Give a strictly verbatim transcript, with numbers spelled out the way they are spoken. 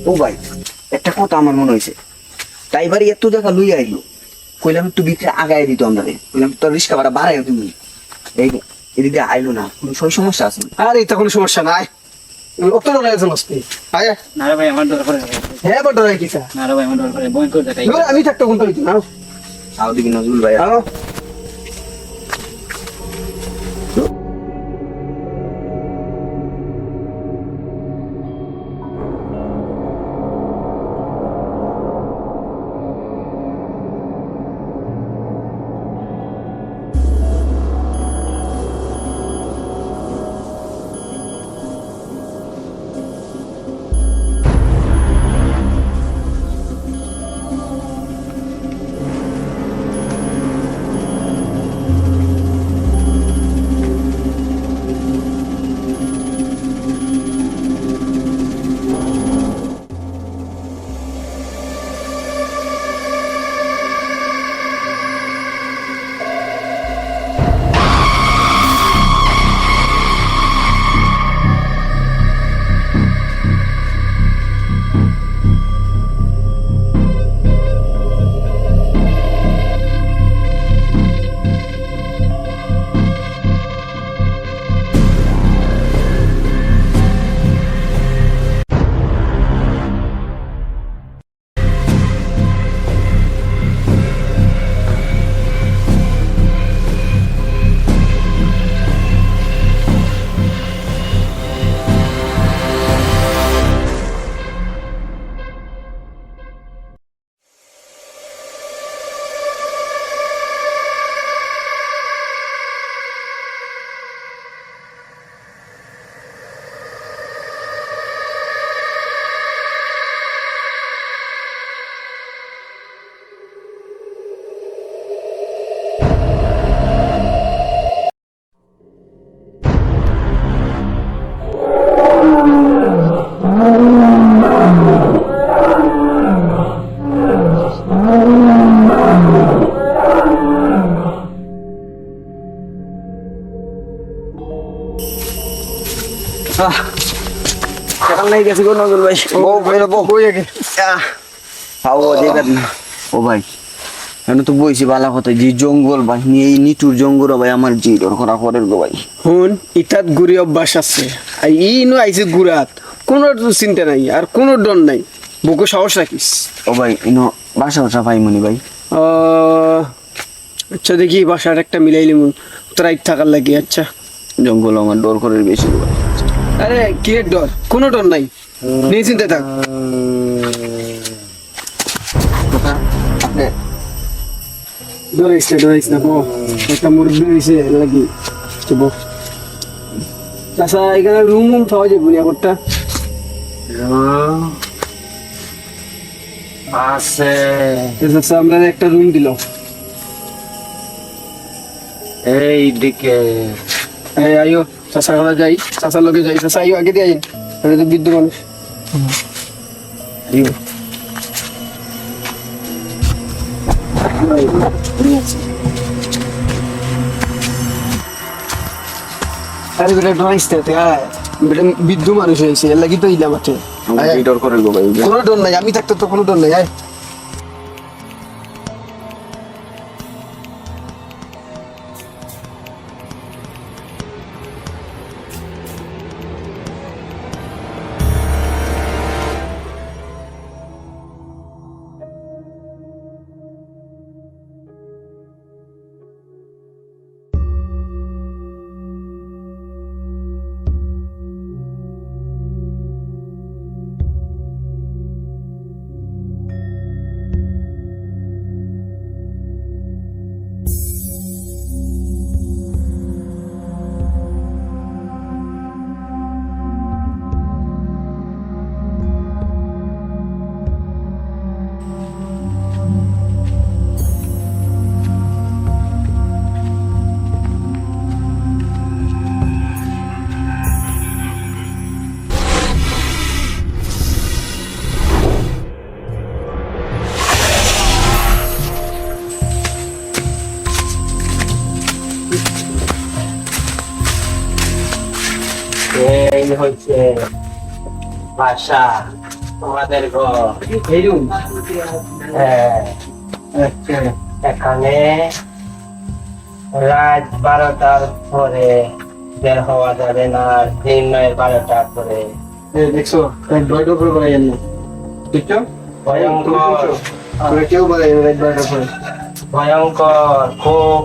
ও ভাই, একটা কথা আমার মনে হইছে। তাই বাড়ি এত জায়গা লইয়া আইলো, কইলাম একটু ভিতরে আগায় দিত আমরারে, কইলাম তোর রিক্সা ভাড়া বাড়াইও তুমি। এই এদিকে আইলো না, কোনো সই সমস্যা আছে নি? আরে, এটা কোনো সমস্যা নাই। অত ডরাই আছে মস্তি। আয়। না রে ভাই, আমার ডর করে। হ্যাঁ, আবার ডরাই কিতা? না রে ভাই, আমার ডর করে। ভয়ঙ্কর জায়গা। ধুর, আমি থাকতে কোনটা হইতো না। আও দেখি নজরুল ভাই। আও। আহ, সকাল নাই গেছে গো নজরুল ভাই। ও, বউ, বউ, বউ। বউ আগে। আহ, খাও, ও, দেখবেন না। ও ভাই, এনে তো বইছি বালা কথা, যে জঙ্গল ভাই, এই নিঠুর জঙ্গল ভাই, আমার যে ডর করা করে গো ভাই। হুন, ইতাত ঘুরি অভ্যাস আছে। আর ই নু আইছে ঘুরাত, কোনো চিন্তা নাই, আর কোনো ডর নাই। বুকো সাহস রাখিস। ও ভাই, ইনো বাসা বাসা পাইমুনি ভাই। আহ, আচ্ছা, দেখি বাসার একটা মিলাইলিমু। তো রাইত থাকার লাগি, আচ্ছা। জঙ্গল আমার ডর করে বেশি গো ভাই। আরে, কি এর ডর? কোনো ডর নাই। নিশ্চিন্তে থাক। কথা আপনি ডরাইস না, ডরাইস না, বউ। একটা মুরব্বি হইছে, এর লাগি। তো বউ। আচ্ছা, এখানে রুম উম পাওয়া যাবে নি একটা? হ্যাঁ। আছে। এ চাচা, আমরা একটা রুম দিলাম। এই দিকে। এই আইও, চাচার কাছে যাই, চাচার লগে যাই, চাচা আইও, আগে দিয়ে আইন। আমি তো বৃদ্ধ মানুষ। আইও। আরে বেটা, ডরাইস না, তুই আয়। বেটা বৃদ্ধ মানুষ হয়েছে, এর লাগি তো ইলা মাঠে। আমাকে আয়। কি ডর করে গো ভাই? কোনো ডর নাই, আমি থাকতে তো কোনো ডর নাই, আয়। হচ্ছে বাসা, তোমাদের ঘর। এই রুম? হ্যাঁ। আচ্ছা। এখানে রাত বারোটার পরে বের হওয়া যাবে না, দিন নয় বারোটার পরে। এই দেখছো, রাত বারোটার পরে বাইরে না। দেখছো? ভয়ঙ্কর। আমরা কেউ বাইরে না রাত বারোটার পরে। ভয়ঙ্কর, খুব